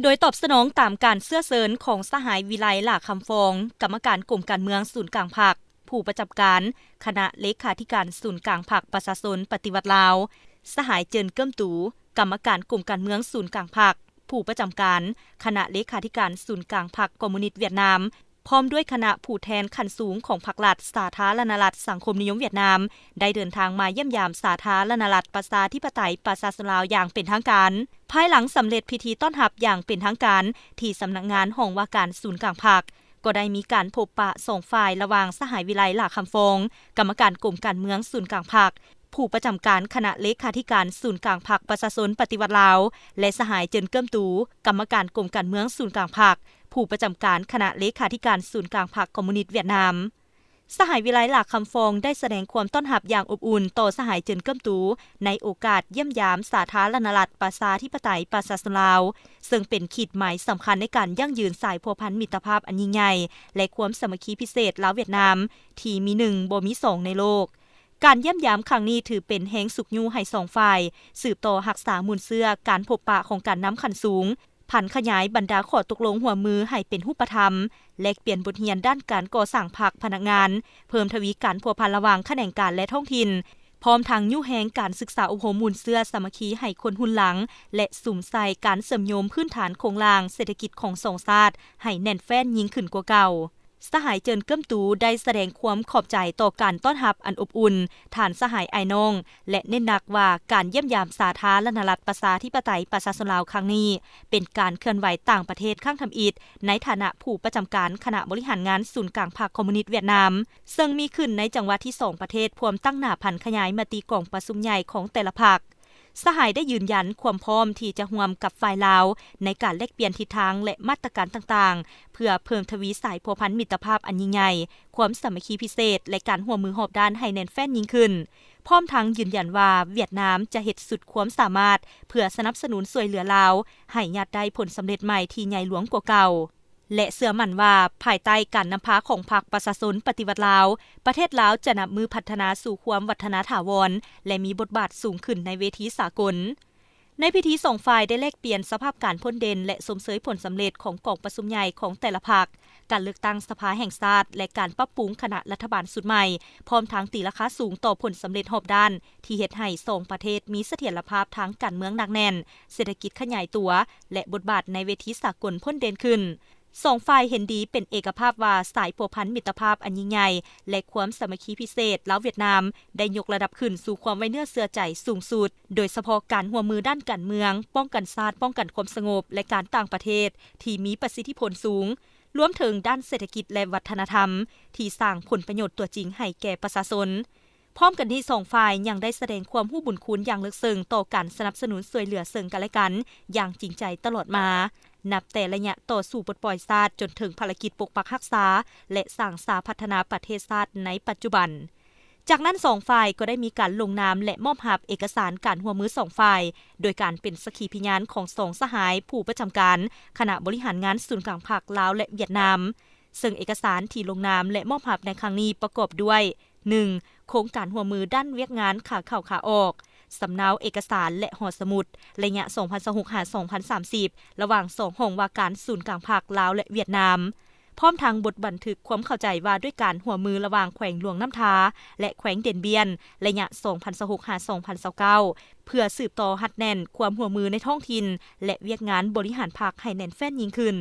ໂດຍຕອບສະໜອງຕາມການເຊື້ອເຊີນຂອງສະຫາຍ ວິໄລ ຫຼ້າຄຳຟອງ, ກຳມະການກົມການເມືອງສູນກາງພັກ, ຜູ້ປະຈຳການຄະນະເລຂາທິການສູນກາງພັກປະຊາຊົນປະຕິວັດລາວ, ສະຫາຍ ເຈີນ ເກີ້ມຕູ, ກຳມະການກົມການເມືອງສູນກາງພັກ, ຜູ້ປະຈຳການຄະນະເລຂາທິການສູນກາງພັກຄອມມູນິດຫວຽດນາມ, ພ້ອມດ້ວຍຄະນະຜູ້ແທນຂັ້ນສູງຂອງພັກລັດສາທາລະນະລັດສັງຄົມນິຍົມຫວຽດນາມ ໄດ້ເດີນທາງມາຢ້ຽມຢາມສາທາລະນະລັດປະຊາທິປະໄຕປະຊາຊົນລາວຢ່າງເປັນທາງການ. ພາຍຫຼັງສຳເລັດພິທີຕ້ອນຮັບຢ່າງເປັນທາງການທີ່ສຳນັກງານຫ້ອງວ່າການສູນກາງພັກ, ກໍໄດ້ມີການພົບປະສອງຝ່າຍລະຫວ່າງສະຫາຍ ວິໄລ ຫຼ້າຄຳຟອງ, ກຳມະການກົມການເມືອງສູນກາງພັກ, ຜູ້ປະຈຳການຄະນະເລຂາທິການສູນກາງພັກປະຊາຊົນປະຕິວັດລາວ ແລະ ສະຫາຍ ເຈີນ ເກີ້ມຕູ, ກຳມະການກົມການເມືອງສູນກາງພັກ, ຜູ້ປະຈຳການຄະນະເລຂາທິການສູນກາງພັກຄອມມູນິດຫວຽດນາມ. ສະຫາຍ ວິໄລ ຫຼ້າຄຳຟອງ ໄດ້ສະແດງຄວາມຕ້ອນຮັບຢ່າງອົບອຸ່ນຕໍ່ສະຫາຍ ເຈີນ ເກີ້ມຕູ ໃນໂອກາດຢ້ຽມຢາມສາທາລະນະລັດປະຊາທິປະໄຕປະຊາຊົນລາວ, ເຊິ່ງເປັນຂີດໝາຍສຳຄັນໃນການຢັ້ງຢືນສາຍພົວພັນມິດຕະພາບອັນຍິ່ງໃຫຍ່ ແລະ ຄວາມສາມັກຄີພິເສດລາວຫວຽດນາມ ທີ່ມີໜຶ່ງບໍ່ມີສອງໃນໂລກ. ການຢ້ຽມຢາມຄັ້ງນີ້ຖືເປັນແຮງຊຸກຍູ້ໃຫ້ສອງຝ່າຍສືບຕໍ່ຮັກສາມູນເຊື້ອການພົບປະຂອງການນຳຂັ້ນສູງ, ຜັນຂະຫຍາຍບັນດາຂໍ້ຕົກລົງຮ່ວມມືໃຫ້ເປັນຮູບປະທຳ, ແລກປ່ຽນບົດຮຽນດ້ານການກໍ່ສ້າງພັກພະນັກງານ, ເພີ່ມທະວີການພົວພັນລະຫວ່າງຂະແໜງການ ແລະ ທ້ອງຖິ່ນ, ພ້ອມທັງຍູ້ແຮງການສຶກສາອົບຮົມມູນເຊື້ອສາມັກຄີໃຫ້ຄົນຮຸ່ນຫຼັງ ແລະ ສຸມໃສ່ການເຊື່ອມໂຍງພື້ນຖານໂຄງລ່າງເສດຖະກິດຂອງສອງຊາດໃຫ້ແໜ້ນແຟ້ນຍິ່ງຂຶ້ນກວ່າເກົ່າ. ສະຫາຍ ເຈີນ ເກີ້ມຕູ ໄດ້ສະແດງຄວາມຂອບໃຈຕໍ່ການຕ້ອນຮັບອັນອົບອຸ່ນທ່ານສະຫາຍອ້າຍນ້ອງ ແລະ ເນັ້ນໜັກວ່າການຢ້ຽມຢາມສາທາລະນະລັດປະຊາທິປະໄຕປະຊາຊົນລາວຄັ້ງນີ້ ເປັນການເຄື່ອນໄຫວຕ່າງປະເທດຄັ້ງທຳອິດ ໃນຖານະຜູ້ປະຈຳການຄະນະບໍລິຫານງານສູນກາງພັກຄອມມູນິດຫວຽດນາມ, ເຊິ່ງມີຂຶ້ນໃນຈັງຫວະທີ່ສອງປະເທດພວມຕັ້ງໜ້າຜັນຂະຫຍາຍມະຕິກອງປະຊຸມໃຫຍ່ຂອງແຕ່ລະພັກ. ສະຫາຍໄດ້ຢືນຢັນຄວາມພ້ອມທີ່ຈະຮ່ວມກັບຝ່າຍລາວໃນການແລກປ່ຽນທິດທາງ ແລະ ມາດຕະການຕ່າງໆ ເພື່ອເພີ່ມທະວີສາຍພົວພັນມິດຕະພາບອັນຍິ່ງໃຫຍ່, ຄວາມສາມັກຄີພິເສດ ແລະ ການຮ່ວມມືຮອບດ້ານໃຫ້ແໜ້ນແຟ້ນຍິ່ງຂຶ້ນ, ພ້ອມທັງຢືນຢັນວ່າຫວຽດນາມຈະເຮັດສຸດຄວາມສາມາດເພື່ອສະໜັບສະໜູນຊ່ວຍເຫຼືອລາວໃຫ້ຍາດໄດ້ຜົນສຳເລັດໃໝ່ທີ່ໃຫຍ່ຫຼວງກວ່າເກົ່າ. ແລະ ເຊື່ອໝັ້ນວ່າ ພາຍໃຕ້ການນຳພາຂອງພັກປະຊາຊົນປະຕິວັດລາວ, ປະເທດລາວຈະນັບມືພັດທະນາສູ່ຄວາມວັດທະນາຖາວອນ ແລະ ມີບົດບາດສູງຂຶ້ນໃນເວທີສາກົນ. ໃນພິທີ ສອງຝ່າຍໄດ້ແລກປ່ຽນສະພາບການພົ້ນເດັ່ນ ແລະ ຊົມເຊີຍຜົນສຳເລັດຂອງກອງປະຊຸມໃຫຍ່ຂອງແຕ່ລະພັກ, ການເລືອກຕັ້ງສະພາແຫ່ງຊາດ ແລະ ການປັບປຸງຄະນະລັດຖະບານຊຸດໃໝ່, ພ້ອມທັງຕີລາຄາສູງຕໍ່ຜົນສຳເລັດຮອບດ້ານທີ່ເຮັດໃຫ້ສອງປະເທດມີສະຖຽນລະພາບທາງການເມືອງໜັກແໜ້ນ, ເສດຖະກິດຂະຫຍາຍຕົວ ແລະ ບົດບາດໃນເວທີສາກົນພົ້ນເດັ່ນຂຶ້ນ. ສອງຝ່າຍເຫັນດີເປັນເອກະພາບວ່າ ສາຍພົວພັນມິດຕະພາບອັນຍິ່ງໃຫຍ່ ແລະ ຄວາມສາມັກຄີພິເສດລາວຫວຽດນາມ ໄດ້ຍົກລະດັບຂຶ້ນສູ່ຄວາມໄວ້ເນື້ອເຊື່ອໃຈສູງສຸດ, ໂດຍສະເພາະການຮ່ວມມືດ້ານການເມືອງ, ປ້ອງກັນຊາດ, ປ້ອງກັນຄວາມສະຫງົບ ແລະ ການຕ່າງປະເທດທີ່ມີປະສິດທິຜົນສູງ, ລວມເຖິງດ້ານເສດຖະກິດ ແລະ ວັດທະນະທຳ ທີ່ສ້າງຜົນປະໂຫຍດຕົວຈິງໃຫ້ແກ່ປະຊາຊົນ. ພ້ອມກັນນີ້ ສອງຝ່າຍຍັງໄດ້ສະແດງຄວາມຮູ້ບຸນຄຸນຢ່າງເລິກເຊິ່ງຕໍ່ການສະໜັບສະໜູນຊ່ວຍເຫຼືອເຊິ່ງກັນແລະກັນຢ່າງຈິງໃຈຕະຫຼອດມາ, ນັບແຕ່ໄລຍະຕໍ່ສູ້ປົດປ່ອຍຊາດຈົນເຖິງພາລະກິດປົກປັກຮັກສາ ແລະ ສ້າງສາພັດທະນາປະເທດຊາດໃນປັດຈຸບັນ. ຈາກນັ້ນ ສອງຝ່າຍກໍໄດ້ມີການລົງນາມ ແລະ ມອບຮັບເອກະສານການຮ່ວມມືສອງຝ່າຍ, ໂດຍການເປັນສັກຂີພະຍານຂອງສອງສະຫາຍຜູ້ປະຈຳການຄະນະບໍລິຫານງານສູນກາງພັກລາວ ແລະ ຫວຽດນາມ. ເຊິ່ງເອກະສານທີ່ລົງນາມ ແລະ ມອບຮັບໃນຄັ້ງນີ້ປະກອບດ້ວຍ ໜຶ່ງ ໂຄງການຮ່ວມມືດ້ານວຽກງານຂາເຂົ້າຂາອອກ, ສຳເນົາເອກະສານ ແລະ ຫໍສະໝຸດ ໄລຍະ ສອງພັນຊາວຫົກ ຫາ ສອງພັນສາມສິບ ລະຫວ່າງສອງຫ້ອງວ່າການສູນກາງພັກລາວ ແລະ ຫວຽດນາມ, ພ້ອມທັງບົດບັນທຶກຄວາມເຂົ້າໃຈວ່າດ້ວຍການຮ່ວມມືລະຫວ່າງແຂວງຫຼວງນ້ຳທາ ແລະ ແຂວງເດນບຽນ ໄລຍະ ສອງພັນຊາວຫົກ ຫາ ສອງພັນຊາວເກົ້າ ເພື່ອສືບຕໍ່ຮັດແໜ້ນຄວາມຮ່ວມມືໃນທ້ອງຖິ່ນ ແລະ ວຽກງານບໍລິຫານພັກໃຫ້ແໜ້ນແຟ້ນຍິ່ງຂຶ້ນ.